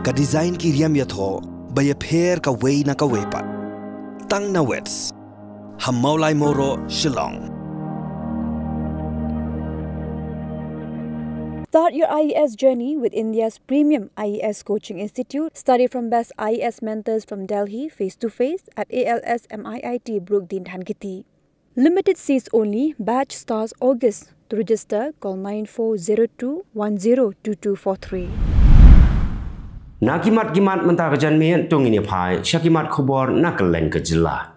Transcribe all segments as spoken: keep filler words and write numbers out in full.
Ka design ki riam ïathoh ba ïapher kawei na kawei pat. Tang na Wits ha Mawlai Mawroh, Shillong. Start your I A S journey with India's premium I A S coaching institute. Study from best I A S mentors from Delhi, face to face at A L S M I I T Brookdin Dhankheti. Limited seats only. Batch starts August. To register, call nine four zero two one zero two two four three. Na ki mat ki mat mynta ka janmiet, to ngin ïa phai sha ki mat khubor na kylleng ka jylla.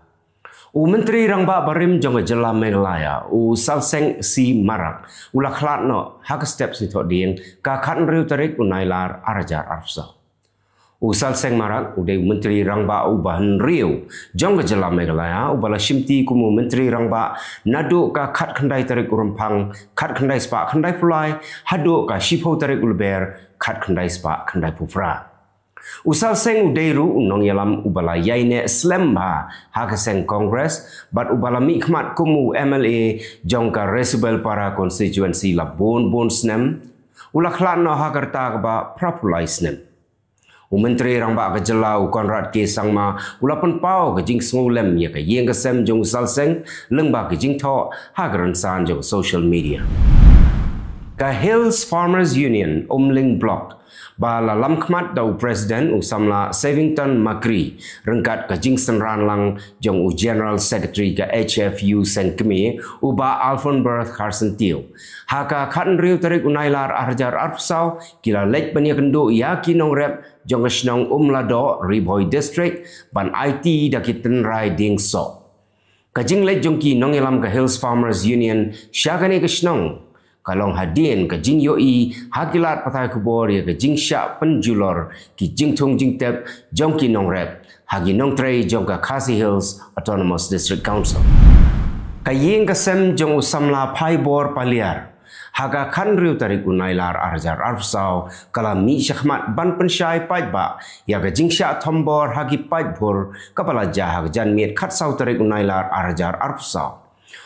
U Myntri Rangbah barim jong ka jylla Meghalaya, u Salseng C Marak, u la khlad noh ha ka step sniawthoh dieng ka khathynriew tarik u Nailar arhajar arphew saw. U Salseng Marak u dei u Myntri Rangbah uba hynriew jong ka jylla Meghalaya, uba la shimti kum u Myntri Rangbah naduh ka khatkhyndai tarik u Rymphang khatkhyndai spah khyndaiphew lai haduh ka shiphew tarik u Lber khatkhyndai spah khyndaiphew phra. U Salseng u dei ruh u nongïalam uba la ïaineh slem bha ha ka seng Congress, bad uba la mihkhmat kum u M L A jong ka Resubelpara constituency la bun bun snem. U la khlad noh ha ka rta kaba phraphew lai snem. U Myntri Rangbah ka jylla, u Conrad K Sangma, u la pynpaw ka jingsngewlem ïa ka ïing ka sem jong u Salseng lyngba ka jingthoh ha ka rynsan jong social media. Ka Hills Farmers Union Umling Block, ba la lamkhmat da u President u samla Savington Makri, ryngkat ka jingsynran lang jong u General Secretary ka H F U seng kmie, u Bah Alfonberth Kharsyntiw, ha ka khathynriew tarik u Nailar arhajar arphew saw, ki la leit ban ïakynduh ïa ki nongrep jong ka shnong Umladoh, Ri Bhoi District, ban aiti da ki tynrai dieng soh. Ka jingleit jong ki nongïalam ka Hills Farmers Union sha kane ka shnong ka long hadien ka jingïohi ha ki lad pathai khubor ïa ka jingshah pynjulor ki jingthung jingtep jong ki nongrep ha ki nongtrei jong ka Khasi Hills Autonomous District Council. Ka ïing ka sem jong u samla Phaibor Paliar, ha ka khathynriew tarik u Nailar arhajar arphew saw, ka la mih shakhmat ban pynshai paidbah ïa ka jingshah thombor ha ki paidbhur kaba la jia ha ka janmiet khatsaw tarik u Nailar arhajar arphew saw.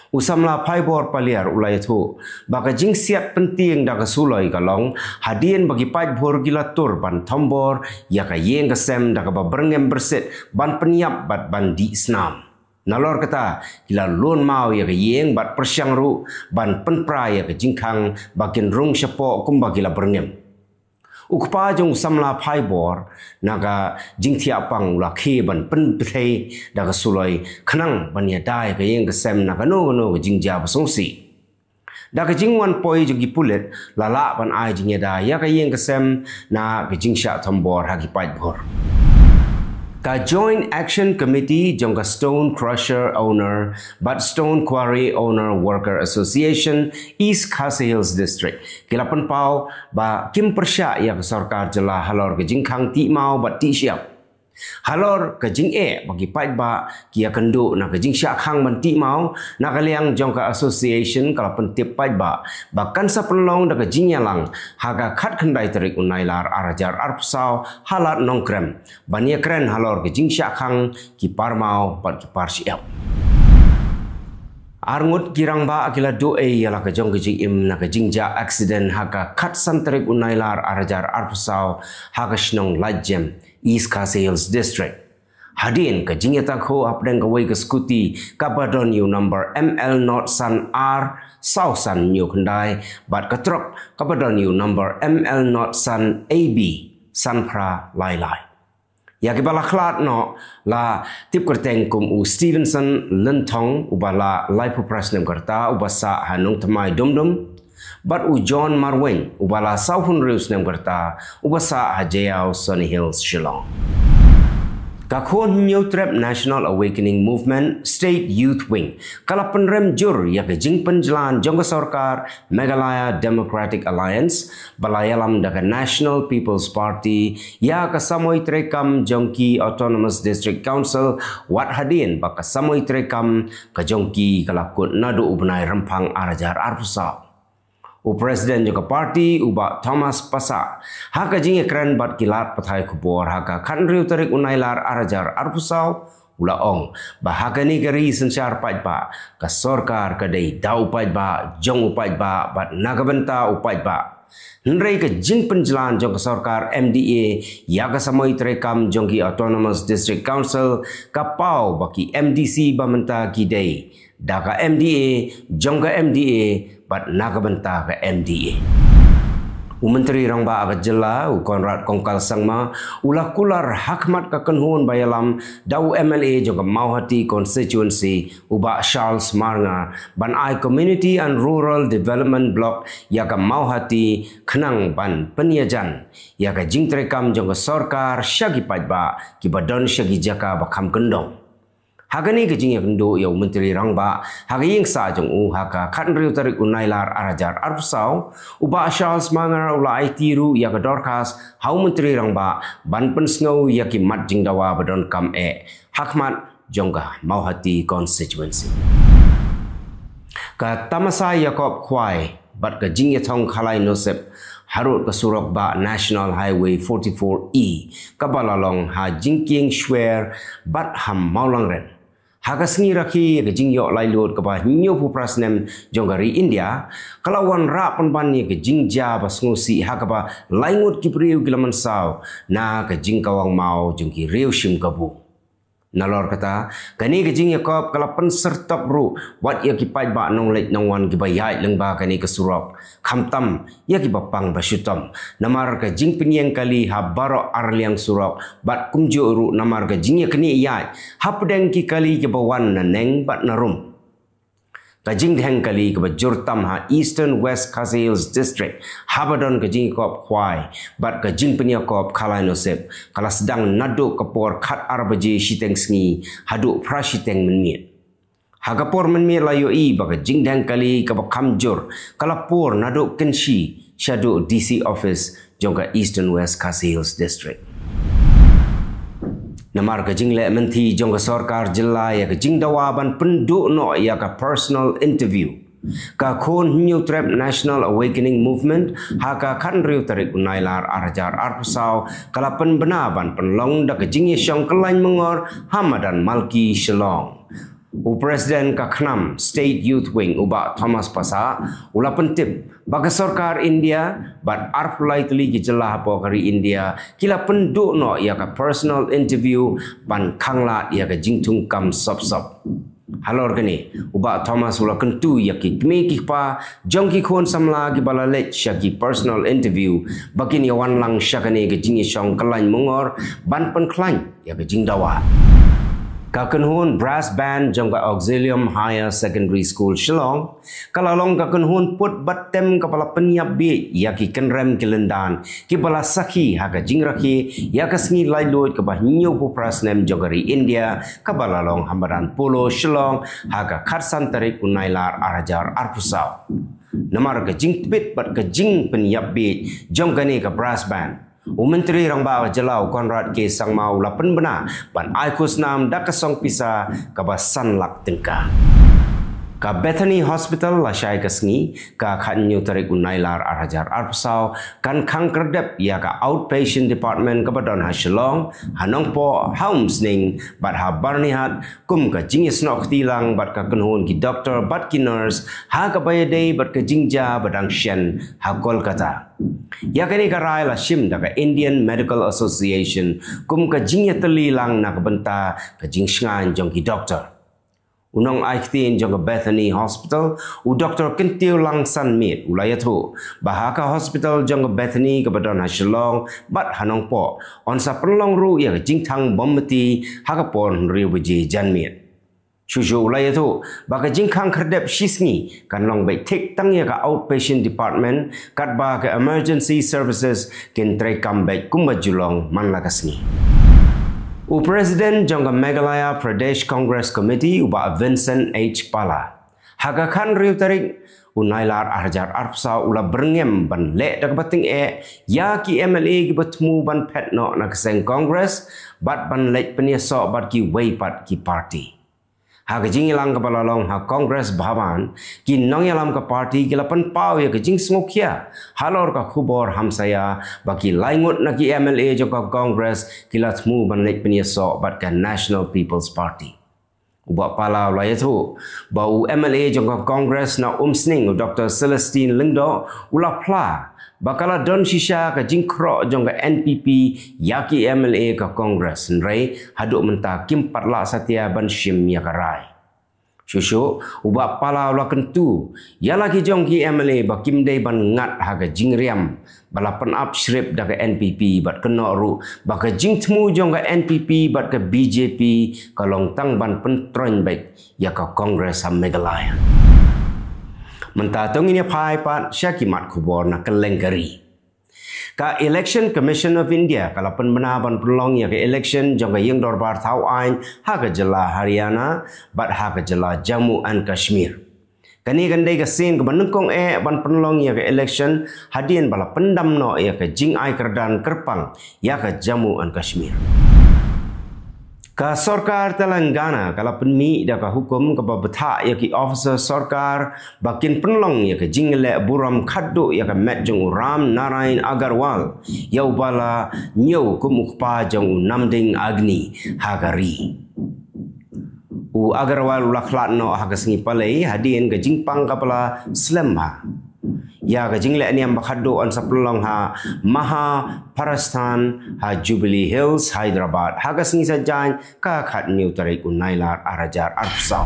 U samla Phaibor Paliar u la ïathuh ba ka jingsiat pyntieng da ka suloi ka long hadien ba ki paidbhur ki la tur ban thombor ïa ka ïing ka sem da kaba byrngem byrsit ban pynïap bad ban dih snam. Nalor kata, ki la lun maw ïa ka ïing bad pyrshang ruh ban pynpra ïa ka jingkhang ba kin rung shapoh kumba ki la byrngem. U kpa jong u samla Phaibor, na ka jingthiah pang u la khie ban pynbthei da ka suloi khnang ban ïada ïa ka ïing ka sem na kano kano ka jingjia ba sngewsih. Da ka jingwan poi jong ki pulit, la lah ban ai jingïada ïa ka ïing ka sem na ka jingshah thombor ha ki paidbhur. Ka Joint Action Committee jong ka Stone Crusher Owner bad Stone Quarry Owner Worker Association East Khasi Hills District ki la pynpaw ba kim pyrshah ïa ka sorkar jylla halor ka jingkhang tih maw bad tih shyiap. Halor ka jingeh ba ki paidbah ki ïakynduh na ka jingshah khang ban tih maw, na ka liang jong ka association ka la pyntip paidbah ba kan sa pynlong da ka jingïalang ha ka khatkhyndai tarik u Nailar arhajar arphew saw ha Lad Nongkrem ban ïakren halor ka jingshah khang ki par maw bad ki par shyiap. Arngut ki rangbah ki la duh ei ïa la ka jong ka jingim na ka jingjia accident ha ka khatsan tarik u Nailar arhajar arphew saw ha ka shnong Laitjem, East Khasi Hills District. Hadien ka jingïatakhuh hapdeng kawei ka scooty kaba don ïa u number M L not san ar saw san hynñiew khyndai bad ka trok kaba don ïa u number M L not san A B san phra lai lai. Ïa kiba la khlad noh la tip kyrteng kum u Stevenson Lynthong, uba la laiphew phra snem ka rta, uba sah ha Nongthymmai Dumdum, bad u John Marwein, uba la sawphew hynriew snem ka rta, uba sah ha Jaïaw, Sunny Hills, Shillong. Ka Khun Hynñiewtrep National Awakening Movement State Youth Wing ka la pynrem jur ïa ka jingpynjlan jong ka sorkar Meghalaya Democratic Alliance, ba la ïalam da ka National People's Party ïa ka samoi treikam jong ki Autonomous District Council, wat hadien ba ka samoi treikam ka jong ki ka la kut naduh u bnai Rymphang arhajar arphew saw. U President jong ka party, u Bah Thomas Passah, ha ka jingïakren bad ki lad pathai khubor ha ka khathynriew tarik u Nailar arhajar arphew saw, u la ong ba ha kane ka ri synshar paidbah, ka sorkar ka dei da u paidbah, jong u paidbah bad na ka bynta u paidbah. Hynrei ka jingpynjlan jong ka sorkar M D A ïa ka samoi treikam jong ki Autonomous District Council ka paw ba ki M D C ba mynta ki dei da ka M D A, jong ka M D A bad na ka bynta ka M D A. U Myntri Rangbah ka jylla, u Conrad Kongkal Sangma, u la kular ha khmat ka kynhun ba ïalam da u M L A jong ka Mawhati constituency, u Bah Charles Marngar, ban ai Community and Rural Development Block ïa ka Mawhati khnang ban pynïajan ïa ka jingtreikam jong ka sorkar sha ki paidbah kiba don sha ki jaka ba kham kyndong. Ha kane ka jingïakynduh ïa u Myntri Rangbah ha ka ïing sah jong u ha ka khathynriew tarik u Nailar arhajar arphew saw, u Bah Charles Marngar u la aiti ruh ïa ka dorkhas ha u Myntri Rangbah ban pynsngew ïa ki mat jingdawa ba donkam eh ha khmat jong ka Mawhati constituency. Ka tamasa ïakob khwai bad ka jingïathong khalai nusip harud ka surok bah National Highway forty-four E kaba la long ha Jingkieng Shwer bad ha Mawlangren, ha ka sngi rakhe ïa ka jingïoh laitluid kaba hynñiewphew phra snem jong ka ri India, ka la wanrah pynban ïa ka jingjia ba sngewsih ha kaba lai ngut ki briew ki la mynsaw na ka jingkawang maw jong ki riew shim kabu. Nalor kata, kane ka jingïakob ka la pynsyrtok ruh wat ïa ki paidbah nongleit nongwan kiba ïaid lyngba kane ka surok, khamtam ïa kiba pang ba shitom namar ka jingpynïeng kali ha baroh arliang surok bad kumjuh ruh namar ka jingïaknieh ïaid hapdeng ki kali kiba wan na neng bad na rum. Ka jingdheng kali kaba jur tam ha Eastern West Khasi Hills District haba don ka jingïakob khwai bad ka jingpynïakob khalai nusip ka la sdang naduh ka por khatar baje shiteng sngi haduh phra shiteng mynmiet. Ha ka por mynmiet la ïohi ba ka jingdheng kali kaba kham jur ka la pur naduh Kynshi shaduh D C office jong ka Eastern West Khasi Hills District. Namar ka jingleh mynthi jong ka sorkar jylla ïa ka jingdawa ban pynduh noh ïa ka personal interview, ka khun Hynñiewtrep National Awakening Movement ha ka khathynriew tarik u Nailar arhajar arphew saw ka la pynbna ban pynlong da ka jingïashong kyllain myngor ha madan Malki Shillong. U President ka KHNAM State Youth Wing u Bah Thomas Passah u la pyntip ba ka sorkar India bad arphew lai tylli ki jylla hapoh ka ri India ki la pynduh noh ïa ka personal interview ban khanglad ïa ka jingthungkam sop sop. Halor kane, u Bah Thomas u la kyntu ïa ki kmie ki kpa jong ki khun samla kiba la leit sha ki personal interview ba kin ïawan lang sha kane ka jingïashong kyllain myngor ban pynkhlaiñ ïa ka jingdawa. Ka kynhun brass band jong ka Auxilium Higher Secondary School Shillong ka la long ka kynhun put bad tem kaba la pynïap bieit ïa ki kynrem ki lyndan kiba la sakhi ha ka jingrakhe ïa ka sngi laitluid kaba hynñiewphew phra snem jong ka ri India kaba la long ha madan Polo Shillong ha ka khatsan tarik u Nailar arhajar arphew saw. Namar ka jingtbit bad ka jingpynïap bieit jong kane ka brass band, u Myntri Rangbah ka jylla u Conrad K Sangma u la pynbna ban ai khusnam da ka song pisa kaba san lak tyngka. Ka Bethany Hospital lashai ka sngi, ka khathynñiew tarik u Nailar arhajar arphew saw, kan khang khyrdep ïa ka outpatient department kaba don ha Shillong, ha Nongpoh, ha Umsning bad ha Byrnihat kum ka jingïasnoh kti lang bad ka kynhun ki doktor bad ki nurse ha kaba ïadei bad ka jingjia ba dang shen ha Kolkata. Ïa kane ka rai la shim da ka Indian Medical Association kum ka jingïatylli lang na ka bynta ka jingshngaiñ jong ki doktor. U nongai ktien jong ka Bethany Hospital, u Doktor Kyntiew Langsan Miet, u la ïathuh ba ha ka hospital jong ka Bethany kaba don ha Shillong bad ha Nongpoh yn sa pynlong ruh ïa ka jingthang bym mti ha ka por hynriew baje janmiet. Shuh shuh u la ïathuh ba ka jingkhang khyrdep shi sngi kan long beit thik tang ïa ka outpatient department, katba ka emergency services kin treikam beit kumba ju long man la ka sngi. U President jong ka Meghalaya Pradesh Congress Committee, u Bah Vincent H Pala, ha ka khathynriew tarik u Nailar arhajar arphew saw u la byrngem ban leh da kaba tyngeh ïa ki M L A kiba thmu ban phet noh na ka seng Congress bad ban leit pynïasoh bad kiwei pat ki party. Ha ka jingïalang kaba la long ha Congress Bhavan, ki nongïalam ka party ki la pynpaw ïa ka jingsngewkhia halor ka khubor hamsaïa ba ki lai ngut na ki M L A jong ka Congress ki la thmu ban leit pynïasoh bad ka National People's Party. U Bah Pala u la ïathuh ba u M L A jong ka Congress na Umsning, u Doktor Celestine Lyngdoh, u la phla ba ka la don shisha ka jingkhroh jong ka N P P ïa ki M L A ka Congress, hynrei haduh mynta kim pat lah satia ban shim ïa ka rai. Shuh shuh, u Bah Pala u la kyntu ïa la ki jong ki M L A ba kim dei ban ngat ha ka jingriam ba la pynap shrip da ka N P P, bad kynnoh ruh ba ka jingthmu jong ka N P P bad ka B J P ka long tang ban pyntroiñ beit ïa ka Congress ha Meghalaya. Mynta to ngin ïa phai pat sha ki mat khubor na kylleng ka ri. Ka Election Commission of India ka la pynbna ban pynlong ïa ka election jong ka ïing dorbar thaw aiñ ha ka jylla Haryana bad ha ka jylla Jammu and Kashmir. Kane kan dei ka sien kaba nyngkong eh ban pynlong ïa ka election hadien ba la pyndam noh ïa ka jingai kyrdan kyrpang ïa ka Jammu and Kashmir. Ka sorkar Telangana ka la pynmih da ka hukum kaba bthah ïa ki officer sorkar ba kin pynlong ïa ka jingleh burom khadduh ïa ka met jong u Ram Narayan Agarwal, ïa uba la ñiew kum u kpa jong u Namding Agni ha ka ri. U Agarwal u la khlad noh ha ka sngi Palei hadien ka jingpang kaba la slem bha ïa ka jingleh niam ba khadduh yn sa pynlong ha Mahaparasthan ha Jubilee Hills, Hyderabad, ha ka sngi Saitjaiñ, ka khathynñiew tarik u Nailar ar hajar arphew saw.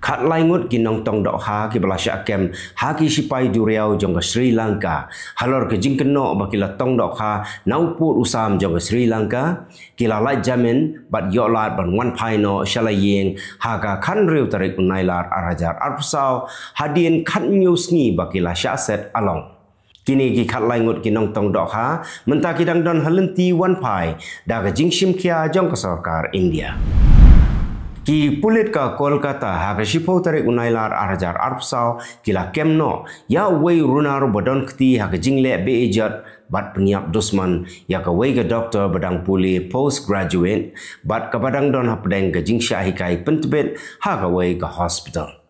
Khatlai ngut ki nongtong dohkha kiba la shah kem ha ki shipai duriaw jong ka Sri Lanka halor ka jingkynnoh ba ki la tong dohkha na u pud u sam jong ka Sri Lanka, ki la lait jamin bad ïoh lad ban wan phai noh sha la ïing ha ka khathynriew tarik u Nailar ar hajar arphew saw, hadien khathynñiew sngi ba ki la shah set along. Kine ki khatlai ngut ki nongtong dohkha mynta ki dang don ha lynti wan phai da ka jingshim khia jong ka sorkar India. Ki pulit ka Kolkata ha ka shiphew tarik u Nailar ar hajar arphew saw ki la kem noh ïa uwei u runar uba don kti ha ka jingleh beh-ijot bad pynïap dusman ïa kawei ka doktor ba dang pule postgraduate bad kaba dang don hapdeng ka jingshah hikai pyntbit ha kawei ka hospital.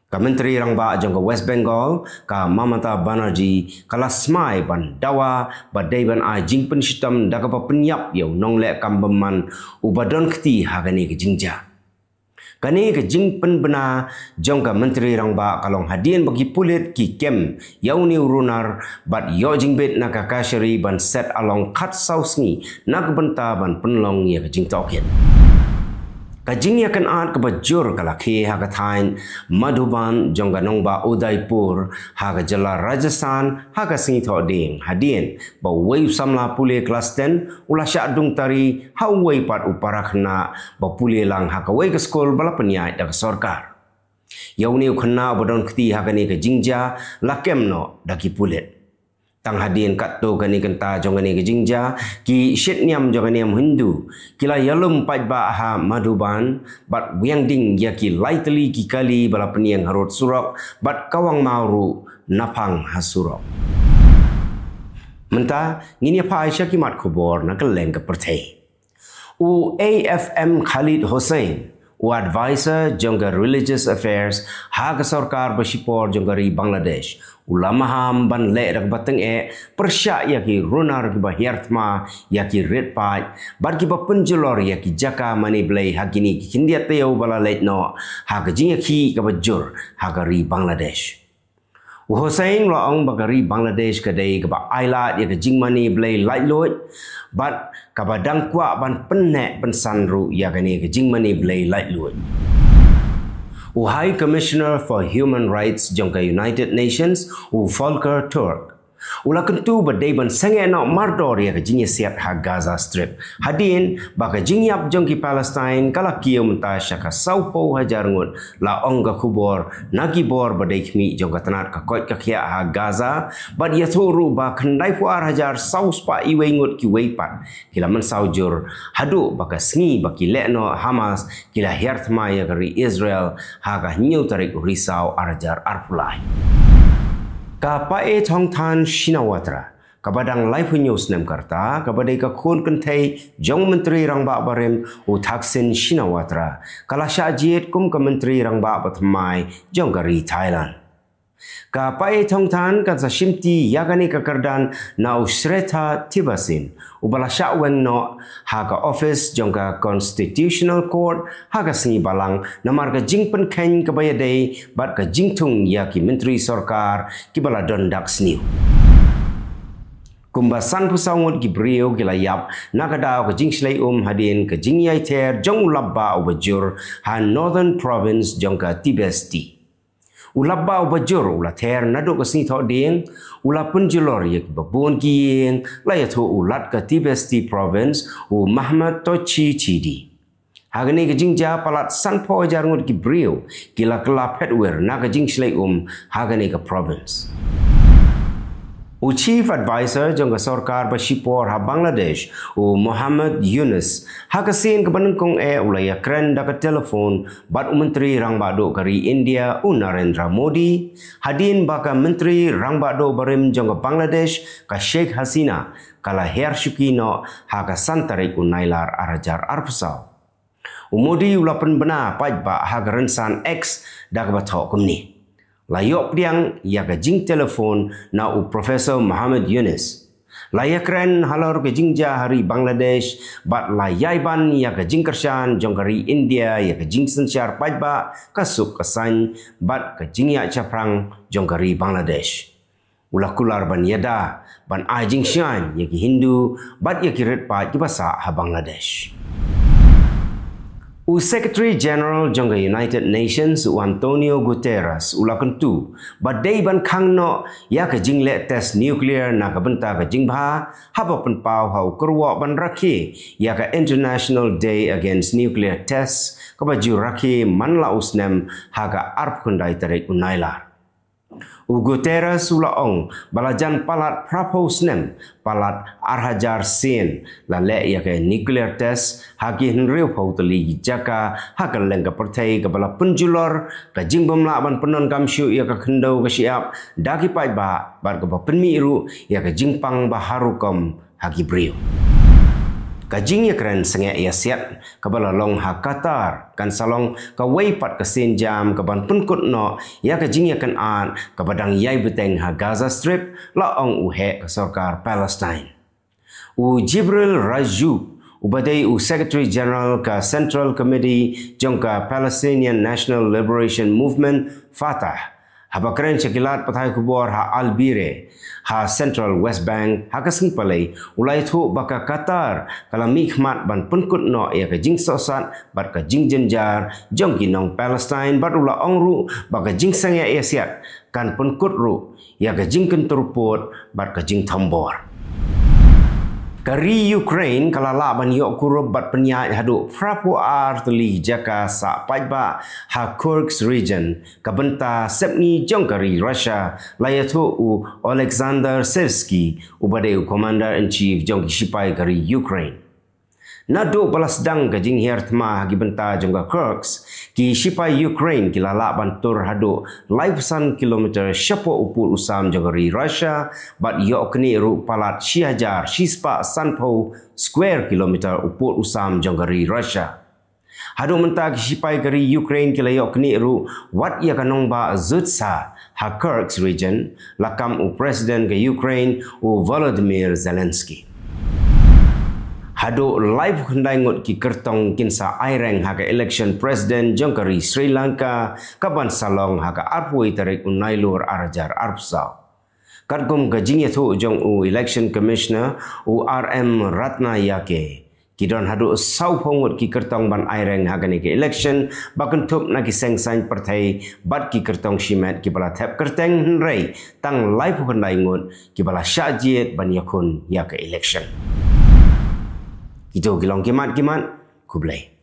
Ka Myntri Rangbah jong ka West Bengal, ka Mamata Banerjee, ka la smai ban dawa ba dei ban ai jingpynshitom da kaba pynïap ïa u nongleh kam bymman uba don kti ha kane ka jingjia. Kane ka jingpynbna jong ka Myntri Rangbah ka long hadien ba ki pulit ki kem ïa une u runar bad ïoh jingbit na ka kashari ban set along khatsaw sngi na ka bynta ban pynlong ïa ka jingtohkit. Ka jingïakynad kaba jur ka la khie ha ka thaiñ Madhuban jong ka nongbah Udaipur ha ka jylla Rajasthan ha ka sngi Thohdieng, hadien ba uwei u samla pule klas ten u la shah dung tari ha uwei pat u para khynnah ba pule lang ha kawei ka skul ba la pynïaid da ka sorkar. Ïa une u khynnah uba don kti ha kane ka jingjia la kem noh da ki pulit. Tang hadien katto katne kynta jong kane ka jingjia, ki shitniam jong ka niam Hindu ki la ïalum paidbah ha Madhuban bad wiang ding ïa ki lai tylli ki kali ba la pynïeng harud surok bad kawang maw ruh naphang ha surok. Mynta ngin ïa phai sha ki mat khubor na kylleng ka pyrthei. U A F M Khalid Hossain, u advisor jong ka Religious Affairs ha ka sorkar ba shipor jong ka ri Bangladesh, u la maham ban leh da kaba tyngeh pyrshah ïa ki runar kiba hiar thma ïa ki rit paid bad kiba pynjulor ïa ki jaka mane blei ha kine ki khyndiat taïew ba la leit noh ha ka jingïakhih kaba jur ha ka ri Bangladesh. U Hossain u la ong ba ka ri Bangladesh ka dei kaba ailad ïa ka jingmane blei laitluid bad kaba dang kwah ban pynneh pynsan ruh ïa kane ka jingmane blei laitluid. U High Commissioner for Human Rights jong ka United Nations, u Volker Turk, u la kyntu ba dei ban sangeh noh mardor ïa ka jingïasiat ha Gaza Strip hadien ba ka jingïap jong ki Palestine ka la kiew mynta sha ka sawphew hajar ngut, la ong ka khubor na ki bor ba dei khmih jong ka tnat ka koit ka khiah ha Gaza bad ïathuh ruh ba khyndaiphew ar hajar saw spah iwei ngut kiwei pat ki la mynsaw jur haduh ba ka sngi ba ki lehnoh Hamas ki la hiar thma ïa ka ri Israel ha ka hynñiew tarik u Risaw ar hajar arphew lai. Ka Pa'e Thongthan Shinawatra, kaba dang laiphew hynñiew snem ka rta, kaba dei ka khun kynthei jong u Myntri Rangbah barim u Thaksin Shinawatra, ka la shah jied kum ka Myntri Rangbah bathymmai jong ka ri Thailand. Ka Paetongtarn kan sa shimti ïa kane ka kyrdan na u Srettha Thavisin, uba la shah weng noh ha ka office jong ka Constitutional Court ha ka sngi Balang, namar ka jingpynkheiñ kaba ïadei bad ka jingthung ïa ki myntri sorkar kiba la don dak sniew. Kumba sanphew saw ngut ki briew ki la ïap na ka daw ka jingshlei um hadien ka jingïai ther jong u lapbah uba jur ha Northern Province jong ka Tibesti. U lapbah uba jur u la ther naduh ka sngi Thohdieng, u la pynjulor ïa kiba bun ki ïing, la ïathuh u Lat ka Tibesti Province, u Mohammed Tochi Chidi. Ha kane ka jingjia palat sanphew hajar ngut ki briew ki la kylla phet wir na ka jingshlei um ha kane ka province. U Chief Advisor jong ka sorkar ba shipor ha Bangladesh, u Mohammed Yunus, ha ka sien kaba nyngkong eh u la ïakren da ka telephone bad u Myntri Rangbah Duh ka ri India, u Narendra Modi, hadien ba ka Myntri Rangbah Duh barim jong ka Bangladesh, ka Sheikh Hasina, ka la hiar shuki noh ha ka san tarik u Nailar ar hajar arphew saw. U Modi u la pynbna paidbah ha ka rynsan X da kaba thoh kumne: La ïoh pdiang ïa ka jingtelephone na u Professor Mohammed Yunus. La ïakren halor ka jingjia ha ri Bangladesh, bad la ïai ban ïa ka jingkyrshan jong ka ri India ïa ka jingsynshar paidbah, ka suk ka saiñ, bad ka jingïaid shaphrang jong ka ri Bangladesh. U la kular ban ïada, ban ai jingshngaiñ ïa ki Hindu bad ïa ki rit paid kiba sah ha Bangladesh. U Secretary General jong ka United Nations, u Antonio Guterres, u la kyntu ba dei ban khang noh ïa ka jingleh test nuclear na ka bynta ka jingbha, haba pynpaw ha u kyrwoh ban rakhe ïa ka International Day Against Nuclear Tests, kaba ju rakhe man la u snem ha ka arphew khyndai tarik u Nailar. U Guterres u la ong ba la jan palat phraphew snem, palat ar hajar sien, la leh ïa ka nuclear test ha ki hynriewphew tylli ki jaka ha kylleng ka pyrthei, kaba la pynjulor ka jingbymlah ban pyndonkam shuh ïa ka khyndew ka shyiap da ki paidbah, bad kaba pynmih ruh ïa ka jingpang ba har rukom ha ki briew. Ka jingïakren sangeh ïasiat kaba la long ha Qatar kan sa long kawei pat ka sienjam kaban pynkut noh ïa ka jingïakynad kaba dang ïai bteng ha Gaza Strip, la ong u heh ka sorkar Palestine. U Jibril Rajoub, uba dei u Secretary General ka Central Committee jong ka Palestinian National Liberation Movement, Fatah, haba kren sha ki lad pathai khubor ha Al Bire, ha Central West Bank, ha ka sngi Palei, u la ïathuh ba ka Qatar ka la mihkhmat ban pynkut noh ïa ka jingsohsat bad ka jingjynjar jong ki nong Palestine, bad u la ong ruh ba ka jingsangeh ïasiat kan pynkut ruh ïa ka jingkyntur pud bad ka jingthombor. Ka ri Ukraine ka la lah ban ïoh kurup bad pynïaid haduh phraphew ar tylli jaka sah paidbah ha Kursk region, ka bynta sepngi jong ka ri Russia, la ïathuh u Oleksandr Syrskyi, uba dei u Commander in Chief jong ki shipai ka ri Ukraine. Naduh ba la sdang ka jinghiar thma ha ki bynta jong ka Kursk, ki shipai Ukraine ki la lah ban tur haduh laiphew san kilometer shapoh u pud u sam jong ka ri Russia, bad ïoh knieh ruh palat shi hajar shi spah sanphew square kilometer u pud u sam jong ka ri Russia. Haduh mynta ki shipai ka ri Ukraine ki la ïoh knieh ruh wat ïa ka nongbah Zutsa ha Kursk region, la kam u President ka Ukraine, u Volodymyr Zelensky. Haduh laiphew khyndai ngut ki kyrtong kin sa aireng ha ka election President jong ka ri Sri Lanka, kaban sa long ha ka arphew tarik u Nailur ar hajar arphew saw. Katkum ka jingïathuh jong u Election Commissioner, u R M Ratnayake, ki don haduh sawphew ngut ki kyrtong ban aireng ha kane ka election, ba kynthup na ki seng saiñ pyrthei bad ki kyrtong shimet kiba la thep kyrteng, hynrei tang laiphew khyndai ngut kiba la shah jied ban ïakhun ïa ka election. Kito ki long ki mat ki mat, khublei.